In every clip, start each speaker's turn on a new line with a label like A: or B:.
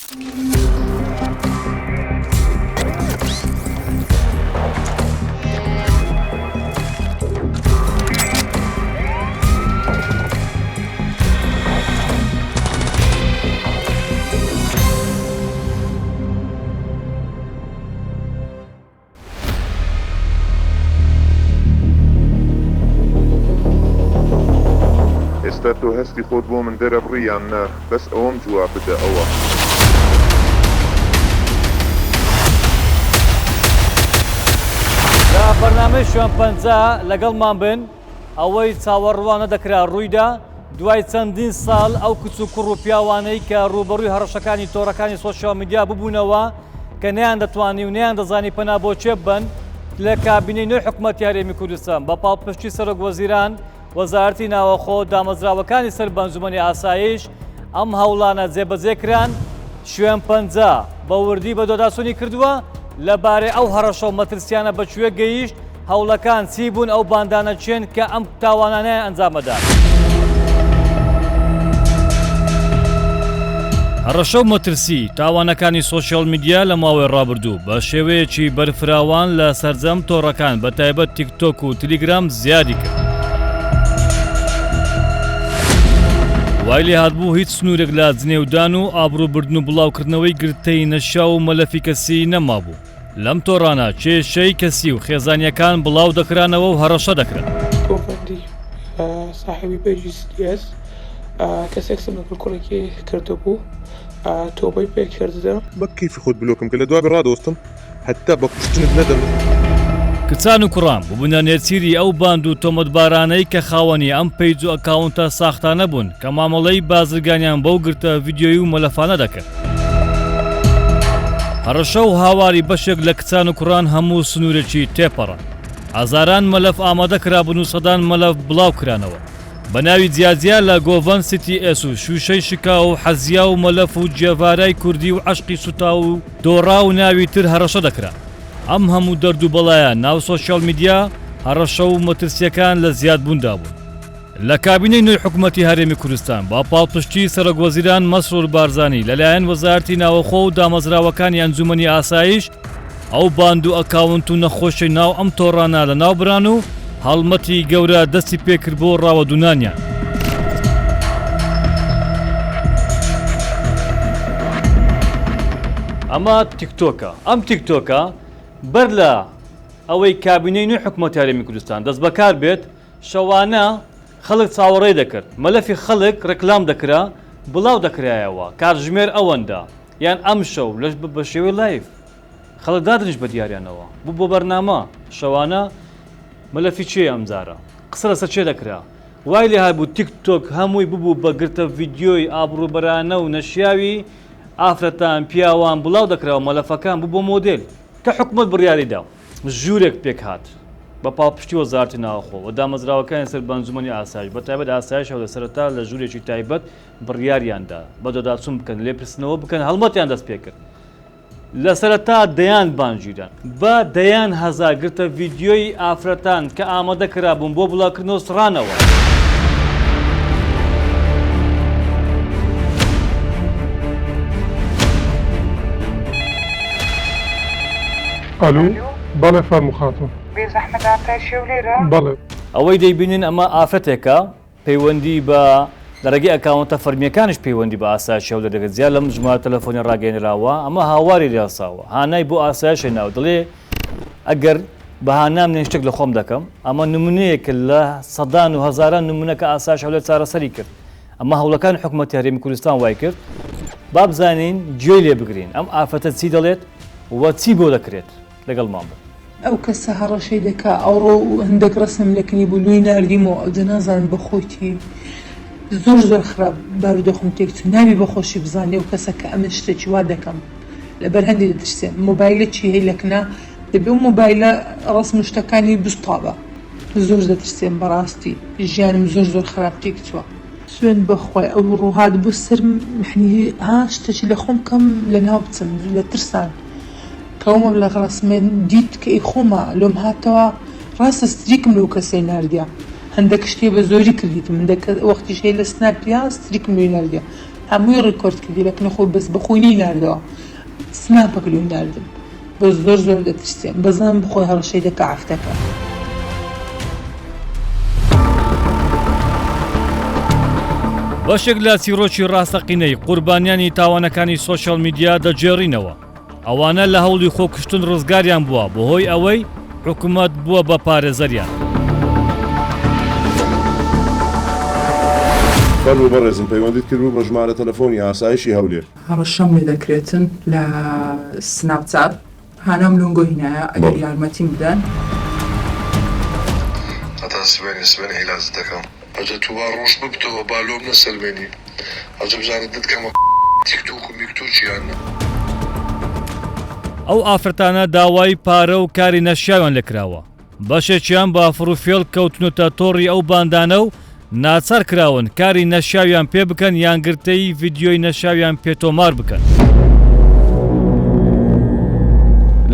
A: ئێستا تۆ هەستی خۆت بۆ من دەرەبڕی یان نا بەس ئەوەم جواب بدە ئەوە.
B: لە بەرنامەی شوێن پەنجە لەگەڵمان بن. ئەوەی چاوەڕوان نەدەکرا ڕوویدا، دوای چەندین ساڵ ئەو کچ و کوڕ و پیاوانەی کە ڕووبەڕووی هەڕەشەکانی تۆڕەکانی سۆشیال میدیا ببوونەوە کە نەیاندەتوانی و نەیاندەزانی پەنا بۆ کێ ببەن لە کابینەی نوێی حکومەتی هەرێمی کوردستان بە پاڵپشتی سەرۆک وەزیران وەزارەتی ناوەخۆ دامەزراوەکانی سەر بە ئەنجومەنی ئاسایش ئەم هەوڵانە جێبەجێ کران شوێن پەنجە بە وردی بەدواداچوونی کردووە لەبارەی ئەو هەڕەشە و مەترسیانە بە کوێ گەیشت هەوڵەکان چی بوون ئەو باندانە کێن کە ئەم تاوانانەیان ئەنجامەدا؟ هەڕەشە و مەترسی تاوانەکانی سۆشیال میدیا لە ماوەی ڕابردوو بە شێوەیەکی بەرفراوان لە سەرجەم تۆڕەکان بە تایبەت تیکتۆک و تلیگرام زیادی کرد. وای لێهاتبوو هیچ سنوورێک لە جنێودان و ئابڕووبردن و بڵاوکردنەوەی گرتەی نەشیاو و مەلەفی کەسی نەمابوو. لەم تۆڕانە کێشەی کەسی و خێزانییەکان بڵاو دەکرانەوە و هەڕەشە دەکرا.
C: گۆڤەندی ساحێبی پەیجی سی دی ئێس کە سێکسم لەگەڵ کوڕێکی کردبوو تۆبەی پێ کردم.
A: بە کەیفی خۆت بلۆکم کە لە دوا بێ ڕادەوەستم هەتا بە کوشتنت نەدەم.
B: کچان و کوڕان ببونە نێچیری ئەو باند و تۆمەتبارانەی کە خاوەنی ئەم پەیج و ئەکاونتە ساختانە بوون کە مامەڵەی بازرگانیان بەو گرتە ڤیدیۆیی و مەلەفانە دەکرد. هەڕەشە و هاواری بەشێک لە کچان و کوڕان هەموو سنوورێکی تێپەڕاند. هەزاران مەلەف ئامادە کرابوون و سەدان مەلەف بڵاو کرانەوە. بە ناوی جیاجیا لە گۆڤەند سیتی ئێس و شووشەی شکاو و حەزیا و مەلەف و جێڤارای کوردی و عەشقی سوتاو و دۆڕاو و ناوی تر هەڕەشە دەکرا. ئەم هەموو دەرد و بەڵایە ناو سۆشیاڵ میدیا هەڕەشە و مەترسییەکان لە زیادبووندا بوون. لە کابینەی نوێی حکومەتی هەرێمی کوردستان بە پاڵپشتی سەرۆکوەزیران مەسرور بارزانی لەلایەن وەزارەتی ناوەخۆ و دامەزراوەکانی ئەنجومەنی ئاسایش ئەو باند و ئەکاونت و نەخۆشەی ناو ئەم تۆڕانە لەناوبران و هەڵمەتی گەورە دەستی پێکرد بۆ ڕاوەدوونانیان. ئەمە تیکتۆکە، ئەم تیکتۆکە بەر لە ئەوەی کابینەی نوێی حکومەتی هەرێمی کوردستان دەستبەکار بێت، شەوانە خەڵک چاوەڕێی دەکرد، مەلەفی خەڵک ڕێکلام دەکرا، بڵاو دەکرایەوە، کاتژمێر ئەوەندە، یان ئەمشەو لەش بە شێوەی live خەڵک دادەنیشت بە دیاریانەوە، بوو بە بەرنامە، شەوانە مەلەفی کێیە ئەمجارە، قسە لەسەر کێ دەکرا، وای لێهاتبوو تیک تۆک هەمووی ببوو بە گرتە ڤیدیۆی ئابڕووبەرانە و نەشیاوی ئافرەتان، پیاوان بڵاو دەکراوە، مەلەفەکان بوو بە مۆدێل، کە حکومەت بڕیاری دا. ژوورێک پێکهات بە پاڵپشتی وەزارەتی ناوخۆ و دامەزراوەکانی سەر بە ئەنجومەنی ئاسایش بە تایبەت ئاسایش هەولێر سەرەتا لە ژوورێکی تایبەت بڕیاریاندا بەدواداچوون بکەن لێپرسینەوە بکەن هەڵمەتیان دەست پێکرد لە سەرەتا دەیان بانگیران بە دەیان هەزار گرتە ڤیدیۆی ئافرەتان کە ئامادە کرابوون بۆ بڵاوکردنەوە سڕانەوە.
D: ئەلو بەڵێ فەرموو خاتوون.
E: بێزەحمەت ئاقای شێولێرە؟
D: بەڵێ.
B: ئەوەی دەیبینین ئەمە ئافرەتێکە پەیوەندی بە لە ڕێگەی ئەکاونتە فەرمییەکانیش پەیوەندی بە ئاسایشی هەولێر دەکرێت جیا لەم ژمارە تەلەفۆنی ڕاگەیەنراوە ئەمە هاواری لێ هەڵساوە هانای بۆ ئاسایش هێناوە دەڵێ ئەگەر بە هانام نێن شتێک لە خۆم دەکەم ئەمە نمونەیەکە لە سەدان و هەزاران نمونە کە ئاسایش هەولێر چارەسەری کرد ئەمە هەوڵەکانی حکومەتی هەرێمی کوردستان وای کرد با بزانین گوێی لێ بگرین ئەم ئافرەتە چی دەڵێت و چی بۆ دەکرێت لەگەڵمان بن.
C: ئەو کەسە هەڕەشەی دەکا ئەوڕۆ هەندەک ڕەسم لەکنی بوو لۆی ناردیمەوە ئەوجە نازانم بەخۆیتی زۆر زۆر خراپ بارودۆخم تێک چوو نابی بەخۆشی بزانی ئەو کەسە کە ئەمن شتێکی وا دەکەم لەبەر هەندێ دەترسێم مۆبایلەکی هەی لەکنا دەبێ ئەو مۆبایلە ڕەسم و شتەکانی بسوتابا زۆر دەترسێم بەڕاستی ژیانم زۆر زۆر خراپ تێک چووە. سوێند بەخوای ئەو ڕۆ هات بۆ سەرم یەعنی ها شتەکی لە خۆم کەم لەناو بچم لە ترسان کە ئەو مەبلەغ ڕەسمە دیت کە ئی خۆمە لۆم هاتەوە ڕاستە ستریکم لەو کەسەی ناردیە هەندەک شتێ بە زۆری کردیتم هەندەک وەختیش هەیە لە سناپیا ستریکم لۆی ناردیە. هەمووی ڕیکۆرد کردی لەکنە خۆی بەس بەخۆی نەی ناردەوە سناپەک لۆی ناردم بەس زۆر زۆر دەترسێم بەزانم بخۆی هەڕەشەی دەکا عەفتەکە.
B: بەشێک لە چیڕۆکی ڕاستەقینەی قوربانیانی تاوانەکانی سۆشیال میدیا دەگێڕینەوە. ئەوانە لە هەوڵی خۆکوشتن ڕزگاریان بووە بەهۆی ئەوەی حکومەت بووە بە پارێزەریان.
F: فەرموو بەڕێزم پەیوەندیت کردبوو بە ژمارە تەلەفۆنی ئاسایشی هەولێر.
G: هەڕەشەم لێ دەکرێتن لە سناپ چات هانام لۆنگۆ هینایە ئەگەر یارمەتیم بدەن.
H: هەتا سبەینێ سبەینێ عیلاجت دەکەم. ئەجە تو با ڕۆژ ببتەوە با لۆم نەسەلمێنی ئەجە بزانە دەتکەمە تیک تۆک و میک تۆکی یان نا.
B: ئەو ئافرەتانە داوای پارە و کاری نەشیاویان لێکراوە، بەشێکیان بە فڕوفێڵ کەوتونەتە تۆڕی ئەو باندانە و ناچار کراون کاری نەشیاویان پێ بکەن یان گرتەی ڤیدیۆی نەشیاویان پێ تۆمار بکەن.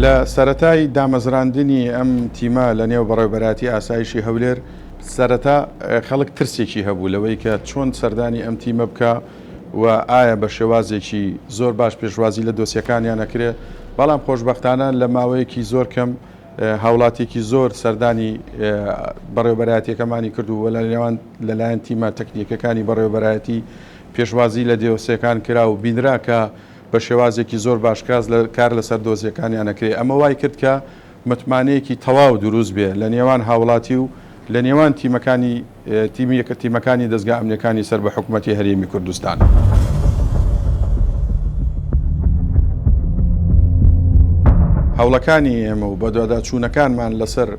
I: لە سەرەتای دامەزراندنی ئەم تیمە لە نێو بەڕێوەبەرایەتی ئاسایشی هەولێر، سەرەتا خەڵک ترسێکی هەبوو لەوەی کە چۆن سەردانی ئەم تیمە بکا و ئایا بە شێوازێکی زۆر باش پێشوازی لە دۆسیەکانیان ئەکرێ، بەڵام خۆشبەختانە لە ماوەیەکی زۆر کەم هاوڵاتیەکی زۆر سەردانی بەڕێوەبەرایەتیەکەمانی کرد و لە نێوان لەلایەن تیمە تەکنیکەکانی بەڕێوەبەرایەتی پێشوازی لە دۆسیەکان کرا و بینرا کە بە شێوازێکی زۆر باش کار لەسەر دۆسیەکانیان ئەکرێ ئەمە وای کرد کە متمانەیەکی تەواو دروست بێ لە نێوان هاوڵاتی و لە نێوان تیمەکانی تیمی تیمەکانی دەزگا ئەمنیەکانی سەر بە حکومەتی هەرێمی کوردستان. هەوڵەکانی ئێمە و بەدواداچوونەکانمان لەسەر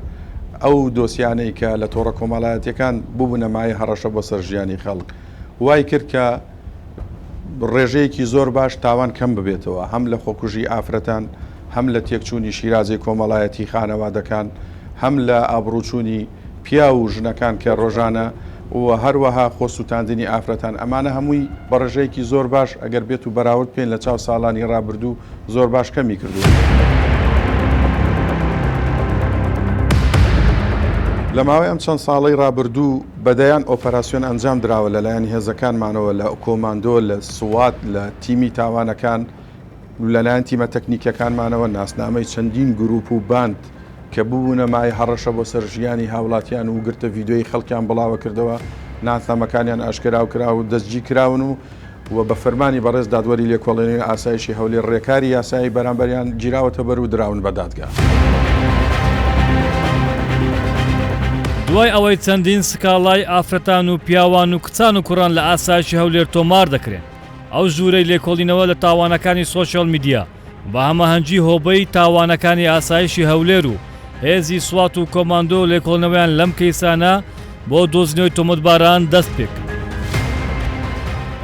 I: ئەو دۆسیانەی کە لە تۆڕە کۆمەڵایەتیەکان ببوونە مایەی هەڕەشە بۆ سەر ژیانی خەڵک وای کرد کە ڕێژەیەکی زۆر باش تاوان کەم ببێتەوە، هەم لە خۆکوژی ئافرەتان، هەم لە تێکچوونی شیرازەی کۆمەڵایەتی خانەوادەکان، هەم لە ئابڕووچوونی پیاو و ژنەکان کە ڕۆژانە و هەروەها خۆسووتاندنی ئافرەتان، ئەمانە هەمووی بە ڕێژەیەکی زۆر باش ئەگەر بێت و بەراورد بکەین لە چاو ساڵانی ڕابردوو زۆر باش کەمی کردووە. لە ماوەی ئەم چەند ساڵەی ڕابردوو بە دەیان ئۆپەراسیۆن ئەنجام دراوە لەلایەن هێزەکانمانەوە لە کۆماندۆ، لە سوات، لە تیمی تاوانەکان، لەلایەن تیمە تەکنیکیەکانمانەوە ناسنامەی چەندین گروپ و باند کە ببوونە مایەی هەڕەشە بۆ سەر ژیانی هاوڵاتیان و گرتە ڤیدیۆیی خەڵکیان بڵاوەکردەوە، ناسنامەکانیان ئاشکراو کرا و دەستگیرکراون و و بە فەرمانی بەڕێز دادوەری لێکۆڵینەوەی ئاسایشی هەولێر ڕێکاری یاسایی بەرامبەریان گیراوەتەبەر و دراون بە دادگا.
B: دوای ئەوەی چەندین سکاڵای ئافرەتان و پیاوان و کچان و کوڕان لە ئاسایشی هەولێر تۆمار دەکرێن، ئەو ژوورەی لێکۆڵینەوە لە تاوانەکانی سۆشیاڵ میدیا بە هەماهەنگی هۆبەی تاوانەکانی ئاسایشی هەولێر و هێزی سوات و کۆماندۆ لێکۆڵینەوەیان لەم کەیسانە بۆ دۆزینەوەی تۆمەتباران دەست پێکرد.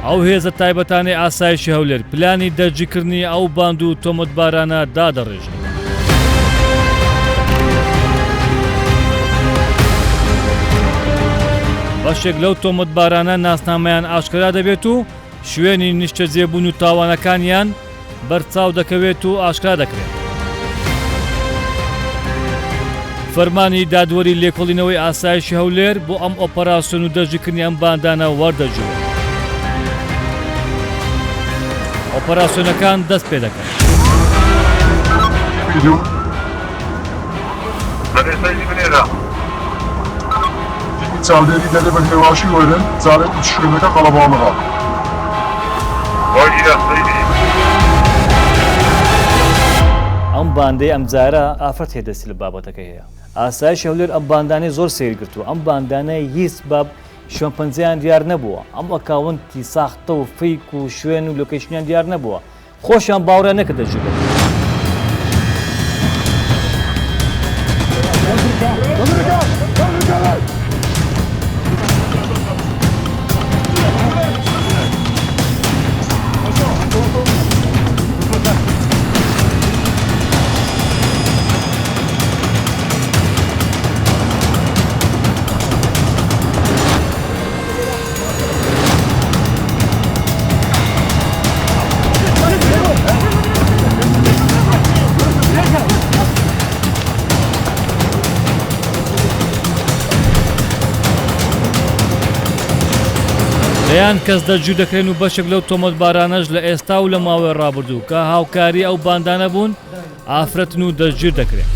B: ئەو هێزە تایبەتانەی ئاسایشی هەولێر پلانی دەستگیرکردنی ئەو باند و تۆمەتبارانە دادەڕێژن. بەشێک لەو تۆمەتبارانە ناسنامەیان ئاشکرا دەبێت و شوێنی نیشتەجێبوون و تاوانەکانیان بەرچاو دەکەوێت و ئاشکرا دەکرێت. فەرمانی دادوەری لێکۆڵینەوەی ئاسایشی هەولێر بۆ ئەم ئۆپەراسیۆن و دەستگیرکردنی ئەم باندانە وەردەگیرێت. ئۆپەراسیۆنەکان دەست پێدەکەن.
D: تیمی چاودێری دەبێ بە هێواشی وەرن، جارێ شوێنەکە قەڵەباڵغە.
B: ئەم باندەی ئەمجارە ئافرەت هەیە دەستی لە بابەتەکەی هەیە. ئاسایشی هەولێر ئەم باندانەی زۆر سەیر گرتووە ئەم باندانە هیچ بە شوێن پەنجەیان دیار نەبووە ئەم ئەکاونتی ساختە و fake و شوێن و location یان دیار نەبووە خۆشیان باوەڕیان نەکرد دەستگیر دەکرێن. دەیان کەس دەستگیر دەکرێن و بەشێک لەو تۆمەتبارانەش لە ئێستا و لە ماوەی ڕابردوو کە هاوکاری ئەو باندانە بوون ئافرەتن و دەستگیر دەکرێن.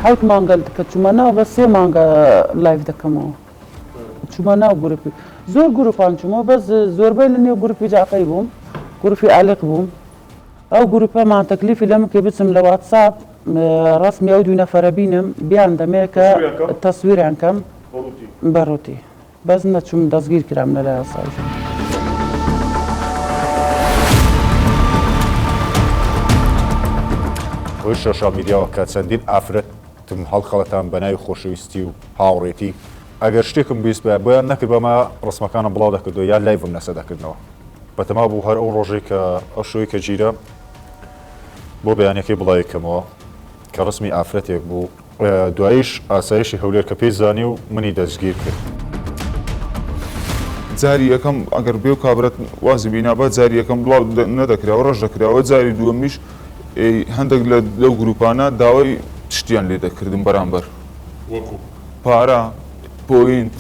J: حەوت مانگە کە چوومە ناو بەس سێ مانگە live دەکەمەوە چوومە ناو گروپی زۆر گروپان چوومەوە بەس زۆربەی لە نێو گروپی جعفەری بووم گروپی ئالیق بووم ئەو گروپەمان تەکلیفی لە من کرد بچم لە واتساپ ڕەسمی ئەو دوو نەفەرە بینم بیان دەمێ کە تەسویریان کەم بە ڕووتی بەس نەچووم دەستگیر کرام لە لای ئاسایش.
K: هۆی شۆشیاڵ میدیاوە کە چەندین ئافرەتم هەڵخەڵەتان بە ناوی خۆشەویستی و هاوڕێتی ئەگەر شتێکم بیستبایە بۆیان نەکردبامە ڕسمەکانم بڵاو دەکردەوە یان live م لەسەر دەکردنەوە. بەتەما بوو هەر ئەو ڕۆژەی کە ئەو شەوەی کە گیرام بۆ بەیانەکەی بڵاوی کەمەوە کە ڕسمی ئافرەتێک بوو دواییش ئاسایشی هەولێر کە پێی زانی و منی دەستگیر کرد.
A: جاری یەکەم ئەگەر بێ و کابرا وازی بینابا جاری یەکەم بڵاو نەدەکراوە ڕەش دەکراوە جاری دووەمیش هەندێک لە لەو گروپانە داوای شتیان لێ دەکردم بەرامبەر
D: وەکو؟
A: پارە، point،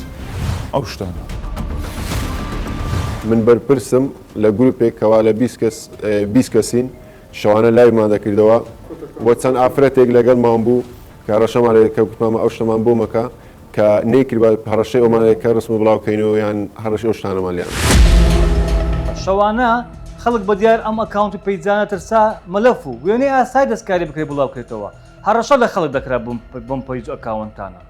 A: ئەو شتانە.
F: من بەرپرسم لە گروپێک کەوا لە 20 کەس 20 کەسین شەوانە live مان دەکردەوە و چەند ئافرەتێک لەگەڵمان بوو کە هەڕەشەمان لێ کە گوتمان ئەو شتەمان بۆ مەکە کە نەیکردبا هەڕەشەی ئەومان لێ کە ڕسم بڵاو کەینەوە یان هەڕەشەی ئەو شتانەمان لێیان.
B: شەوانە خەڵک بەدیار ئەم ئەکاونت و پەیجانە ترسا مەلەف و وێنەی ئاسای دەستکاری بکرێت بڵاو کرێتەوە هەڕەشە لە خەڵک دەکرا بەم پەیج و ئەکاونتانە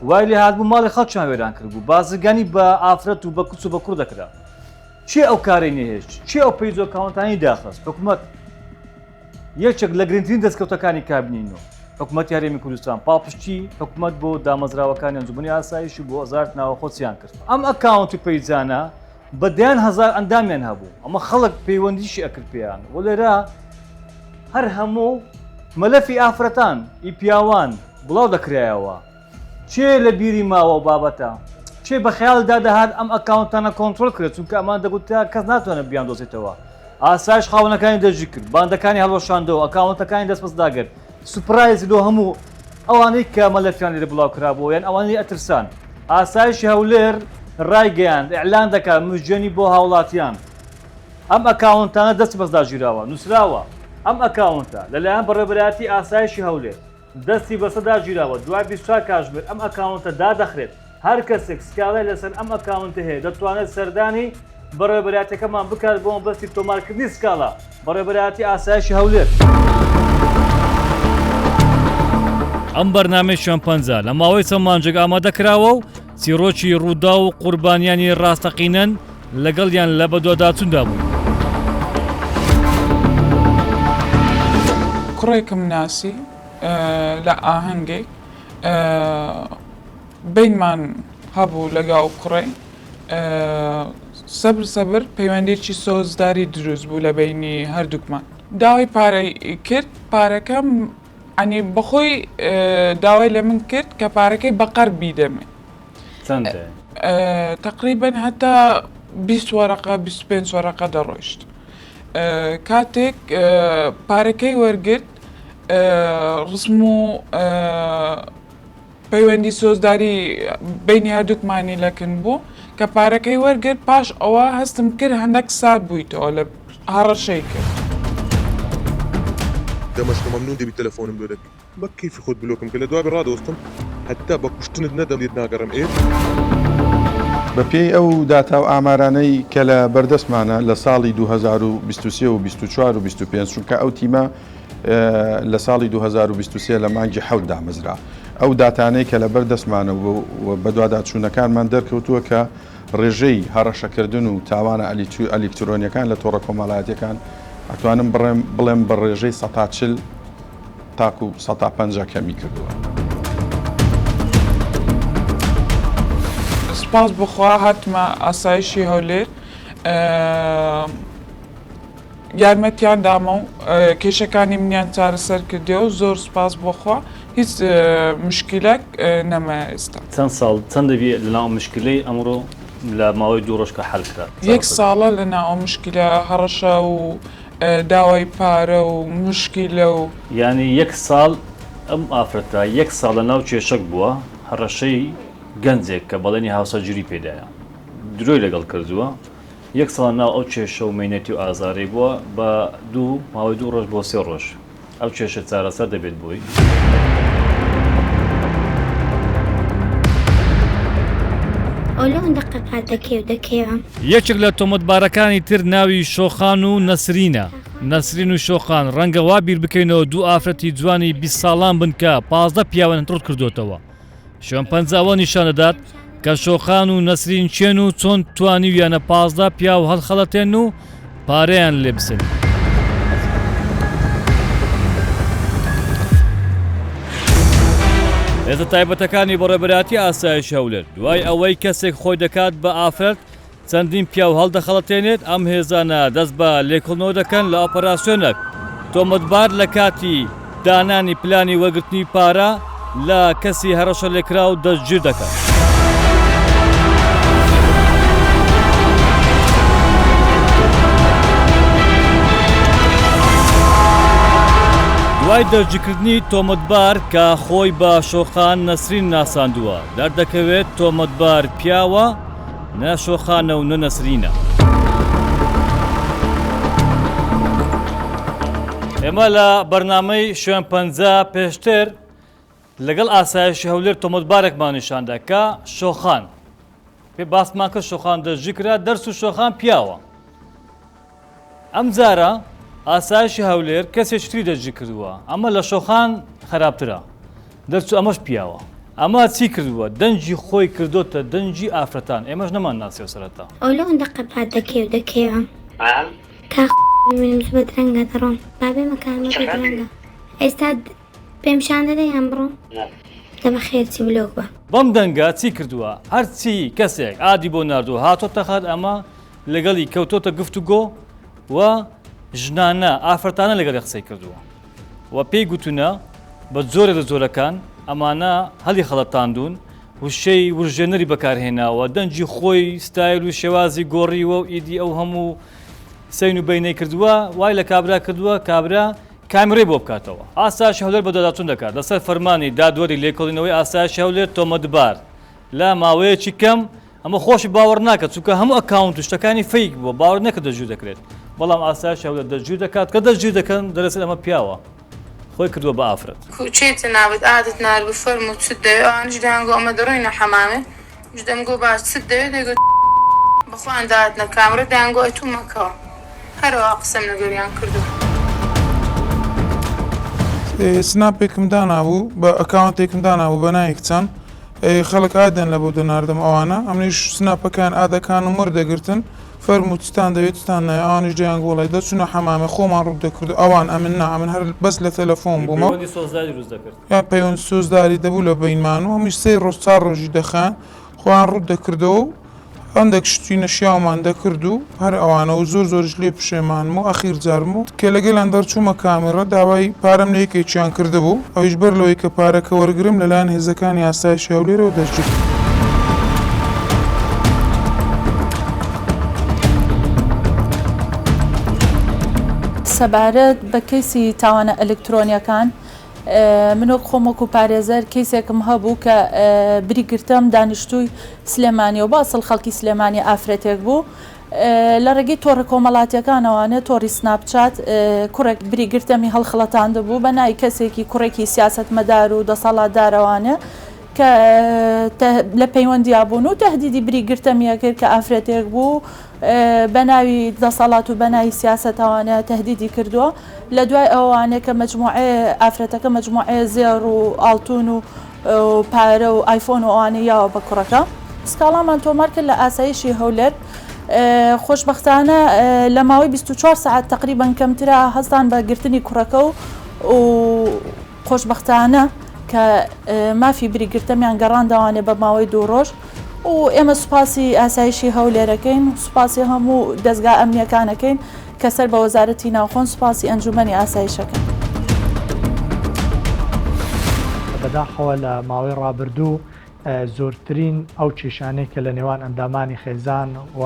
B: وای لێ هاتبوو ماڵی خەڵکیان وێران کردبوو بازرگانی بە ئافرەت و بە کچ و بە کوڕ دەکرا کێ ئەو کارەی نەهێشت؟ کێ ئەو پەیج و ئەکاونتانەی داخست؟ حکومەت یەکێک لە گرنگترین دەستکەوتەکانی کابینەی نۆ حکومەتی هەرێمی کوردستان پاڵپشتی حکومەت بۆ دامەزراوەکانی ئەنجومەنی ئاسایش و بۆ وەزارەت ناوەخۆ چیان کرد ئەم ئەکاونت و پەیجانە بە دەیان هەزار ئەندامیان هەبوو ئەمە خەڵک پەیوەندیشی ئەکرد پێیان و لێرە هەر هەموو مەلەفی ئافرەتان ئی پیاوان بڵاو دەکرایەوە کێ لە بیری ماوە ئەو بابەتە؟ کێ بە خەیاڵیدا دەهات ئەم ئەکاونتانە کۆنترۆڵ کرێت چونکە ئەمان دەگوترا کەس ناتوانێت بیاندۆزێتەوە. ئاسایش خاوەنەکانی دەستگیر کرد، باندەکانی هەڵوەشاندەوە، ئەکاونتەکانی دەست بەسەردا گرت. سوپرایز لۆ هەموو ئەوانەی کە مەلەفیان لێرە بڵاو کرابووەوە یان ئەوانەی ئەترسان. ئاسایشی هەولێر ڕایگەیاند، ئیعلان دەکات مژدێنی بۆ هاوڵاتیان. ئەم ئەکاونتانە دەستی بەسەردا گیراوە. نووسراوە، ئەم ئەکاونتە لەلایەن بەڕێوەبەرایەتی ئاسایشی هەولێر، دەستی بەسەردا گیراوە، دوای 24 کاژمێر ئەم ئەکاونتە دادەخرێت، هەر کەسێک سکاڵای لەسەر ئەم ئەکاونتە هەیە دەتوانێت سەردانی بەڕێوەبەرایەتیەکەمان بکات بۆ مەبەستی تۆمارکردنی سکاڵا، بەڕێوەبەرایەتی ئاسایشی هەولێر. ئەم بەرنامەی شوێنپەنجە لە ماوەی چەند مانگێک ئامادە کراوە و چیڕۆکی ڕووداو و قوربانیانی ڕاستەقینەن لەگەڵیان لە بەدواداچووندا بووین.
G: کوڕێکم ناسی لە ئاهەنگێک بەینمان هەبوو لەگە ئەو کوڕەی سەبر سەبر پەیوەندیی سۆزداری دروست بوو لە بەینی هەردووکمان داوای پارەی کرد پارەکەم عنی بەخۆی داوای لە من کرد کە پارەکەی بە قەرد بیدەمێ
B: چەندە؟
G: تەقریبەن هەتا 20 وەرەقە 25 وەرەقە دەڕۆیشت کاتێک پارەکەی وەرگرت ڕسم و پەیوەندی سۆزداری بینی هەردووکمانی لەکن بوو کە پارەکەی وەرگرت پاش ئەوە هەستم کرد هەندێک سارد بوویتەوە لە هەڕەشەی کرد.
A: دەمەشکە مەمنون دەبی تەلەفۆنم لۆ دەکەی بە کەیفی خۆت بلۆکم کە لە دوابێ ڕادەوەستم هەتا بە کوشتنت نەدەم لێت ناگەڕێم ئێ.
I: بە پێی ئەو داتا و ئامارانەی کە لە بەردەستمانە لە ساڵی 2023 و 24 و 25 چونکە ئەو تیمە لە ساڵی 2023 لە مانگی حەوت دامەزرا ئەو داتانەی کە لە بەردەستمانە و بەدواداچوونەکانمان دەرکەوتووە کە ڕێژەی هەڕەشەکردن و تاوانە ئەلیکترۆنیەکان لە تۆڕە کۆمەڵایەتیەکان ئەتوانم بڕێم بڵێم بە ڕێژەی 40 تاکو 50 کەمی کردووە.
G: سوپاس بۆ خوا هاتمە ئاسایشی هەولێر یارمەتیان دامە و کێشەکانی منیان چارەسەر کردێ و زۆر سوپاس بۆ خوا هیچ مشکیلەک نەمایە ئێستا.
B: چەند ساڵ چەند دەبی لەناو ئەم مشکلەی ئەمڕۆ لە ماوەی دوو ڕۆژ کە حەل کرا
G: یەک ساڵە لەناو ئەو مشکیلە هەڕەشە و. داوای پارە و مشکیلە و.
B: یانی یەک ساڵ ئەم ئافرەتە یەک ساڵ لە ناو کێشەک بووە هەڕەشەی گەنجێک کە بەڵێنی هاوسەرگیری پێدایە درۆی لەگەڵ کردووە یەک ساڵ ناو ئەو کێشە و مەینەتی و ئازارەی بووە بە دوو ماوەی دوو ڕۆژ بۆ سێ ڕۆژ ئەو کێشە چارەسەر دەبێت بۆی. یەکێک لە تۆمەتبارەکانی تر ناوی شۆخان و نەسرینە، نەسرین و شۆخان ڕەنگە وا بیر بکەینەوە دوو ئافرەتی جوانی 20 ساڵان بن کە 15 پیاویان ڕوت کردوێتەوە. شوێن پەنجە ئەوە نیشان دەدات کە شۆخان و نەسرین کێن و چۆن توانیویانە 15 پیاو هەڵخەڵەتێن و پارەیان لێ بسێنن. هێزە تایبەتەکانی بەڕێوەبەرایەتی ئاسایشی هەولێر دوای ئەوەی کەسێک خۆی دەکات بە ئافرەت چەندین پیاو هەڵدەخەڵەتێنێت، ئەم هێزانە دەست بە لێکۆڵینەوە دەکەن لە ئۆپەراسیۆنەک تۆمەتبار لە کاتی دانانی پلانی وەرگرتنی پارە لە کەسی هەڕەشەلێکراو دەستگیر دەکەن. دوای دەستگیرکردنی تۆمەتبار کە خۆی بە شۆخان نەسرین ناساندووە، دەردەکەوێت تۆمەتبار پیاوە، نە شۆخانە و نە نەسرینە. ئێمە لە بەرنامەی شوێن پەنجە پێشتر لەگەڵ ئاسایشی هەولێر تۆمەتبارێکمان نیشاندا کە شۆخان پێ باسمان کرد شۆخان دەستگیرکرا دەرس و شۆخان پیاوە ئەم جارە ئاسایشی هەولێر کەسێکی تری دەستگیر کردووە، ئەمە لە شۆخان خراپترە، دەرچوو ئەمەش پیاوە. ئەمە چی کردووە؟ دەنگی خۆی کردۆتە دەنگی ئافرەتان، ئێمەش نەمان ناسیەوە سەرەتا.
L: ئەو لۆ ئەندە قەپات دەکەی و دەکەیەوە تا ببینم زوو بە درەنگە دەڕۆم با بێمە کارمەکە درەنگە ئێستا پێم پیشان دەدەی یان بڕۆم دە بەخێر چی بلۆک بە.
B: بەم دەنگە چی کردووە؟ هەرچی کەسێک add ی بۆ ناردووە هاتۆتە خەت ئەمە لەگەڵی کەوتۆتە گفتوگۆ و ژنانە ئافرەتانە لەگەڵی قسەی کردووە و پێی گوتونە بە جۆرێک لە جۆرەکان ئەمانە هەلی خەڵەتاندون وشەی ورژێنەری بەکارهێناوە دەنگی خۆی ستایل و شێوازی گۆڕیوە و ئیدی ئەو هەموو سین و بینەی کردووە وای لە کابرا کردووە کابرا کامێرەی بۆ بکاتەوە. ئاسایشی هەولێر بەدواداچوون دەکات لەسەر فەرمانی دادوەری لێکۆڵینەوەی ئاسایشی هەولێر تۆمەتبار لە ماوەیەکی کەم ئەمە خۆشی باوەڕ ناکات چونکە هەموو ئەکاونت و شتەکانی fake بووە باوەڕ نەکرد دەستگیر دەکرێت بەڵام ئاسایشی هەولێر دەستگیر دەکات کە دەستگیر دەکەن دەرەچێت ئەمە پیاوە خۆی کردووە بە ئافرەت.
G: کوو چێ جەنابت add ت ناردبوو فەرموو چت دەوێ ئەوانیش دەیانگۆ ئەمە دەڕۆینە حەمامێ منیش دەمگۆ باش چت دەوێ دەیگۆ بەخۆیان دەهاتنە کامرە دەیانگۆ ئەتوو مەکەوە هەرەوا قسەم لەگەریان کردو. سناپێکم دانابوو بە ئەکاونتێکم دانابوو بە ناوی کچان خەڵک add یان لە بۆ دەناردم ئەوانە ئەمنیش سناپەکان add ەکانم وەردەگرتن فەرموو چتان دەوێت چتان ناوێ ئەوانیش دەیانگۆ وەڵای دەچوونە حەمامێ خۆمان ڕووت دەکرد ئەوان ئەمن نا ئەمن هەر بەس لە تەلەفۆن بوومەوە
B: پەیوەندی سۆزداری دروست دەکرد.
G: یان پەیوەند سۆزداری دەبوو لە بەینمان و ئەمیش سێ ڕۆژ چار ڕۆژی دەخایاند خۆیان ڕووت دەکردەوە و هەندێک شتی نەشیاومان دەکرد و هەر ئەوانە و زۆر زۆریش لێ پشێمانم و ئەخیر جارم و کە لەگەلیان دەرچوومە کامێڕا داوای پارەم لە یەکێکیان کردبوو ئەویش بەر لەوەی کە پارەکە وەرگرم لەلایەن هێزەکانی ئاسایشی هەولێرەوە دەستگیر
M: سەبارەت بە کەیسی تاوانە ئەلکترۆنیەکان من وەک خۆم وەکو پارێزەر کەیسێکم هەبوو کە بری گرتەم دانیشتووی سلێمانی و باسڵ خەڵکی سلێمانی ئافرەتێک بوو لە ڕێگەی تۆڕە کۆمەڵاتیەکانەوانێ تۆڕی سناپچات کوڕێک بری گرتەمی هەڵخڵەتاندبوو بە ناوی کەسێکی کوڕێکی سیاسەتمەدار و دەسەڵاتدارەوانێ کە لە پەیوەندیا بوون و تەهدیدی بری گرتەمی ئەکرد کە ئافرەتێک بوو بە ناوی دەسەڵات و بە ناوی سیاسەتەوانە تەهدیدی کردووە لە دوای ئەوانێ کە مەجموعەیە ئافرەتەکە مەجموعەیە زێڕ و ئاڵتون و پارە و ئایفۆن و ئەوانەی یاوە بە کوڕەکە سکاڵامان تۆمار کرد لە ئاسایشی هەولێر خۆشبەختانە لە ماوەی 24 سەعات تقریبا کەمترە هەستان بە گرتنی کوڕەکە و خۆشبەختانە کە مافی بری گرتەمیان گەڕاندەوانێ بە ماوەی دوو ڕۆژ و ئێمە سوپاسی ئاسایشی هەولێرەکەین سوپاسی هەموو دەزگا ئەمنیەکانەکەین کە سەر بە وەزارەتی ناوخۆن سوپاسی ئەنجومەنی ئاسایشەکەن.
N: بەداخەوە لە ماوەی ڕابردوو زۆرترین ئەو کێشانەی کە لە نێوان ئەندامانی خێزان و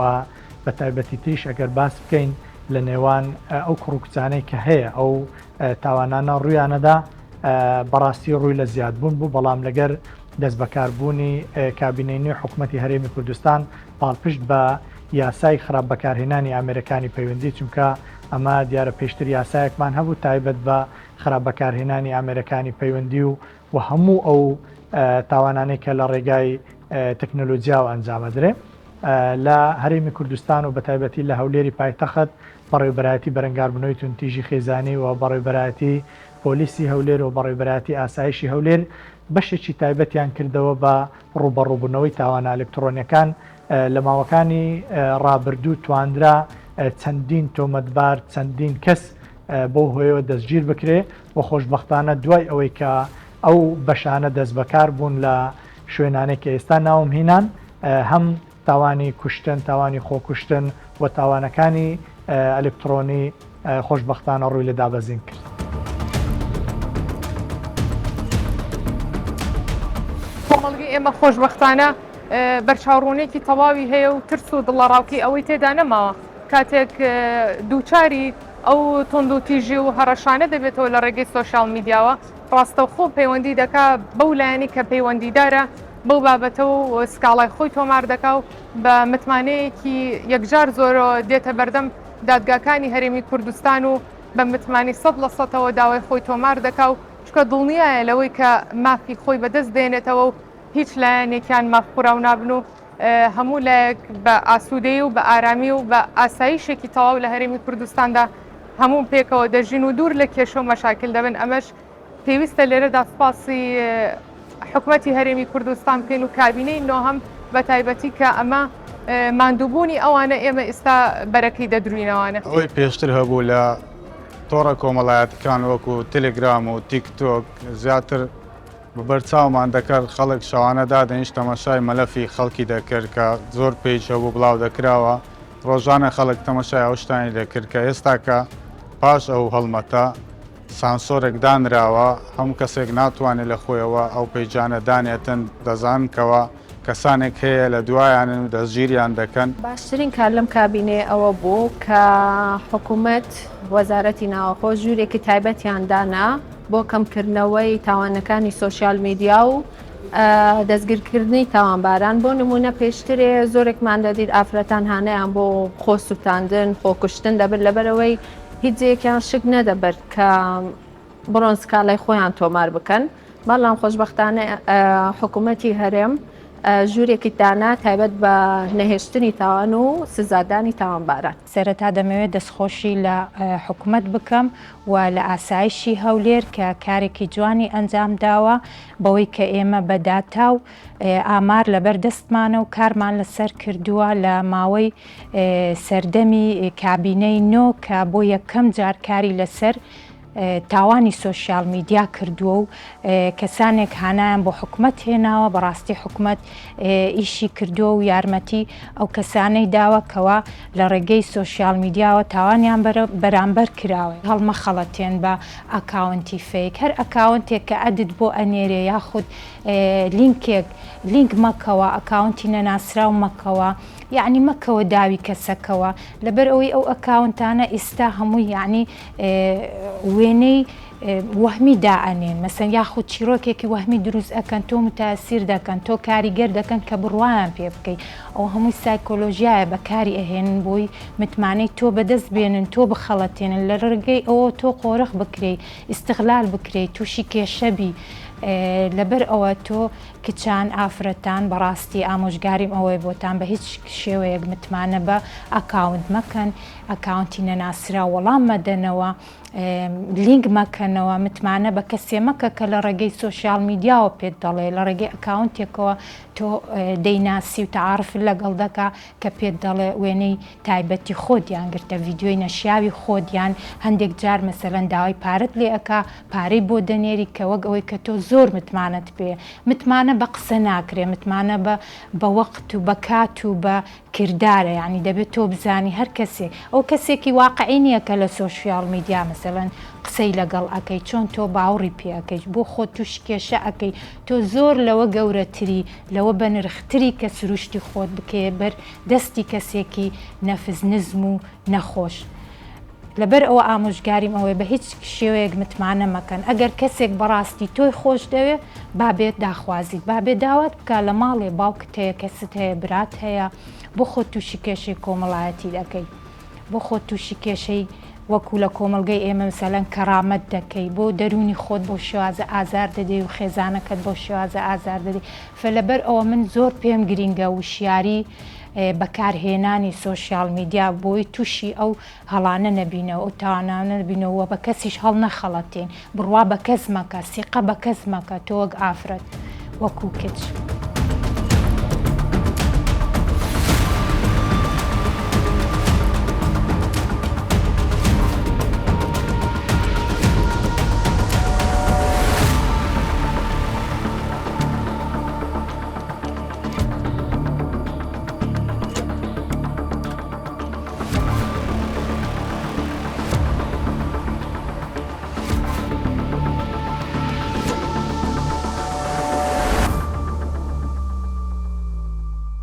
N: بە تایبەتیتریش ئەگەر باس بکەین. لە نێوان ئەو کوڕ و کچانەی کە هەیە ئەو تاوانانە ڕوویانەدا بەڕاستی ڕووی لە زیادبوون بوو، بەڵام لەگەر دەستبەکاربوونی کابینەی نوێی حکومەتی هەرێمی کوردستان پاڵپشت بە یاسای خراپ بەکارهێنانی ئامێرەکانی پەیوەندی، چونکە ئەمە دیارە پێشتر یاسایەکمان هەبوو تایبەت بە خراپ بەکارهێنانی ئامێرەکانی پەیوەندی و و هەموو ئەو تاوانانەی کە لە ڕێگای تەکنەلۆجیاوە ئەنجامەدرێ لە هەرێمی کوردستان و بەتایبەتی لە هەولێری پایتەخت بەڕێوبەرایەتی بەرەنگاربوونەوەی توندتیژی خێزانی و بەڕێوبەرایەتی پۆلیسی هەولێر و بەڕێوبەرایەتی ئاسایشی هەولێر بەشێکی تایبەتیان کردەوە بە ڕووبەڕووبوونەوەی تاوانە ئەلکترۆنیەکان لە ماوەکانی ڕابردوو توانرا چەندین تۆمەتبار چەندین کەس بەو هۆیەوە دەستگیر بکرێ و خۆشبەختانە دوای ئەوەی کە ئەو بەشانە دەستبەکار بوون لە شوێنانەی کە ئێستا ناوم هینان هەم تاوانی کوشتن، تاوانی خۆکوشتن و تاوانەکانی ئەلکترۆنی خۆشبەختانە ڕووی لە دابەزین کرد.
O: کۆمەڵگەی ئێمە خۆشبەختانە بەرچاوڕوونیەکی تەواوی هەیە و ترس و دڵەڕاوکێی ئەوەی تێدا نەماوە کاتێک دووچاری ئەو توندوتیژی و هەڕەشانە دەبێتەوە لە ڕێگەی سۆشیال میدیاوە ڕاستەوخۆ پەیوەندی دەکا بەو لایەنی کە پەیوەندیدارە بەو بابەتە و سکاڵای خۆی تۆمار دەکا و بە متمانەیەکی یەکجار زۆرەوە دێتە بەردەم دادگاکانی هەرێمی کوردستان و بە متمانی سەد لە سەتەوە داوای خۆی تۆمار دەکا و چونکە دڵنیایە لەوەی کە مافی خۆی بەدەست دێنێتەوە و هیچ لایەنێکیان مافخوراو نابن و هەموو لایەک بە ئاسوودەیی و بە ئارامی و بە ئاسایشێکی تەواو لە هەرێمی کوردستاندا هەموو پێکەوە دەژین و دوور لە کێشە و مەشاکل دەبن ئەمەش پێویستە لێرەدا سوپاسی حکومەتی هەرێمی کوردستان بکەین و کابینەی نۆهەم بە تایبەتی کە ئەمە ماندووبوونی ئەوانە ئێمە ئیستا بەرەکەی دەدروینەوانە.
P: ئەوەی پێشتر هەبوو لە تۆڕە کۆمەڵایەتیکان وەکو تەلەگرام و تیک تۆک زیاتر بە بەرچاومان دەکرد خەڵک شەوانە دادەنیشت تەماشای مەلەفی خەڵکی دەکرد کە زۆر page هەبوو بڵاو دەکراوە ڕۆژانە خەڵک تەماشای ئەو شتانی دەکرد کە ئێستاکە پاش ئەو هەڵمەتە سانسۆرێک دانراوە هەموو کەسێک ناتوانێت لە خۆیەوە ئەو page انە دانێتن دەزانن کەوا کەسانێک هەیە لە دوایانن و دەستگیریان دەکەن.
Q: باشترین کار لەم کابینەیە ئەوە بوو کە حکومەت، وەزارەتی ناوەخۆ ژوورێکی تایبەتیان دانا بۆ کەمکردنەوەی تاوانەکانی سۆشیال میدیا و دەستگیرکردنی تاوانباران، بۆ نموونە پێشترێ زۆرێکمان دەدیت ئافرەتان هانایان بۆ خۆ سوتاندن، خۆکوشتن دەبرد لەبەرئەوەی هیچ جێیەکیان شک نەدەبرد کە بڕۆن سکاڵای خۆیان تۆمار بکەن، بەڵام خۆشبەختانە حکوومەتی هەرێم ژوورێکی دانا تایبەت بە نەهێشتنی تاوان و سزادانی تاوانباران.
R: سەرەتا دەمەوێت دەستخۆشی لە حکومەت بکەم و لە ئاسایشی هەولێر کە کارێکی جوانی ئەنجام داوە بەوەی کە ئێمە بە داتا و ئامار لەبەر دەستمانە و کارمان لەسەر کردووە لە ماوەی سەردەمی کابینەی نۆ کە بۆ یەکەم جار کاری لەسەر تاوانی سۆشیال میدیا کردووە و کەسانێک هانایان بۆ حکومەت هێناوە، بەڕاستی حکومەت ئیشی کردووە و یارمەتی ئەو کەسانەی داوە کەوا لە ڕێگەی سۆشیال میدیاوە تاوانیان بەرامبەر کراوە. هەڵمەخەڵەتێن بە ئەکاونتی fake، هەر ئەکاونتێک کە add ت بۆ ئەنێرێ یاخود لینکێک لینک مەکەوە، ئەکاونتی نەناسراو مەکەوە، یەعنی مەکەوە داوی کەسەکەوە، لەبەر ئەوەی ئەو ئەکاونتانە ئیستا هەمووی یەعنی وێنەی وەهمی دائەنێن مەسەن یاخود چیڕۆکێکی وەهمی دروست ئەکەن تۆ متاسیر دەکەن تۆ کاریگەر دەکەن کە بڕوایان پێ بکەی ئەو هەمووی سایکۆلۆژیایە بەکاری ئەهێنن بۆی متمانەی تۆ بەدەست بێنن تۆ بخەڵەتێنن لە ڕێگەی ئەوە تۆ قۆرخ بکرێی ئیستغلال بکرێی تووشی کێشە بی لەبەر ئەوە تۆ کچان ئافرەتان بەڕاستی ئامۆژگاریم ئەوەیە بۆتان بە هیچ شێوەیەک متمانە بە ئەکاونت مەکەن ئەکاونتی نەناسراو وەڵام مەدەنەوە لینک مەکەنەوە متمانە بە کەسێ مەکە کە لە ڕێگەی سۆشیال میدیاوە پێت دەڵێ لە ڕێگەی ئەکاونتێکەوە تۆ دەیناسی و تەعارفت لەگەڵ دەکا کە پێت دەڵێ وێنەی تایبەتی خۆت یان گرتە ڤیدیۆی نەشیاوی خۆت یان هەندێک جار مەسەلەن داوای پارەت لێ ئەکا پارەی بۆ دەنێری کە وەک ئەوەی کە تۆ زۆر متمانەت پێیە متمانە بە قسە ناکرێ متمانە بە بە وەقت و بە کات و بە کردارە یانی دەبێت تۆ بزانی هەر کەسێک ئەو کەسێکی واقعی نییە کە لە سۆشیال میدیا مەسەلەن قسەی لەگەڵ ئەکەی چۆن تۆ باوڕی پێ ئەکەیت بۆ خۆت تووشی کێشە ئەکەی تۆ زۆر لەوە گەورەتری لەوە بەنرختری کە سروشتی خۆت بکەیە بەر دەستی کەسێکی نەفس نزم و نەخۆش. لەبەر ئەوە ئامۆژگاریم ئەوەیە بە هیچ شێوەیەک متمانە مەکەن ئەگەر کەسێک بەڕاستی تۆی خۆش دەوێ با بێت داخوازیت با بێ داوات بکا لە ماڵێ باوکت هەیە کەست هەیە برات هەیە بۆ خۆت تووشی کێشەی کۆمەڵایەتی دەکەی بۆ خۆت تووشی کێشەی وەکو لە کۆمەڵگەی ئێمە مەسەلەن کەرامەت دەکەی بۆ دەروونی خۆت بەو شێوازە ئازار دەدەی و خێزانەکەت بەو شێوازە ئازار دەدەی فلەبەر ئەوە من زۆر پێم گرینگە وشیاری بەکارهێنانی سۆشیال میدیا بۆی تووشی ئەو هەڵانە نەبینەوە ئەو تاوانانە نەبینەوە وە بە کەسیش هەڵنەخەڵەتێین بڕوا بە کەس مەکە سیقە بە کەس مەکە تۆ وەک ئافرەت وەکو کچ.